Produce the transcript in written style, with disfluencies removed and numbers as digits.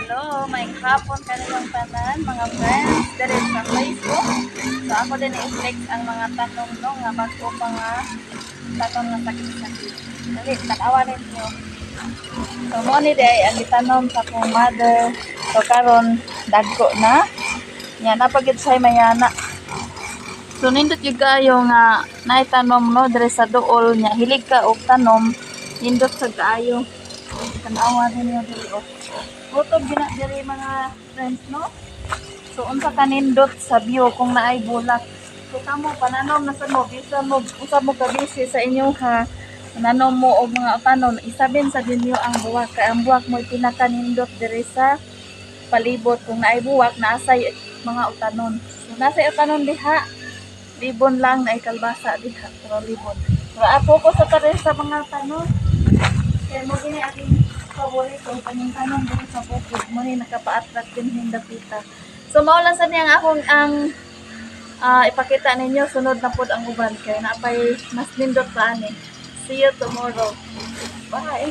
Hello, maayong hapon kaninyong tanan, mga friends diri sa Facebook. So ako din i-flex ang mga tanom, no, nga bag-o pa nga tanom nga sakit-sakit. Dali, tan-awa ninyo. So mo ni diay ang gitanom sa akong mother. So karon dagko na. Nya naa pa gyud siya mayana. So nindot gyud kaayo nga naay tanom, no, diri sa duol nya. Hilig ka og tanom, nindot sa kaayo. Tan-awa ninyo diri oh. Kutob gina diri, mga friends, no. So unsa kanindot sa view kung naay bulak. So kamo, pananom na sa mo, bisan mo usa mo ka busy sa inyong ha, pananom mo og mga tanom, isabin sa ninyo ang buwak kay ang buwak mo'y pinakanindot diri sa palibot. Kung naay buwak, naasay mga utanon. So nasa utanon diha, libon lang, naay kalbasa diha, pero libon. Pero ako ko sa tari sa mga tanon. Kaya mo gini aking paborito, kaning tanom diri sa bukid mo ni nakapa-attract din hindapita. So mao lang sa niya ang akong ang ipakita ninyo. Sunod na pod ang uban kay napay mas nindot pa ani. See you tomorrow. Bye.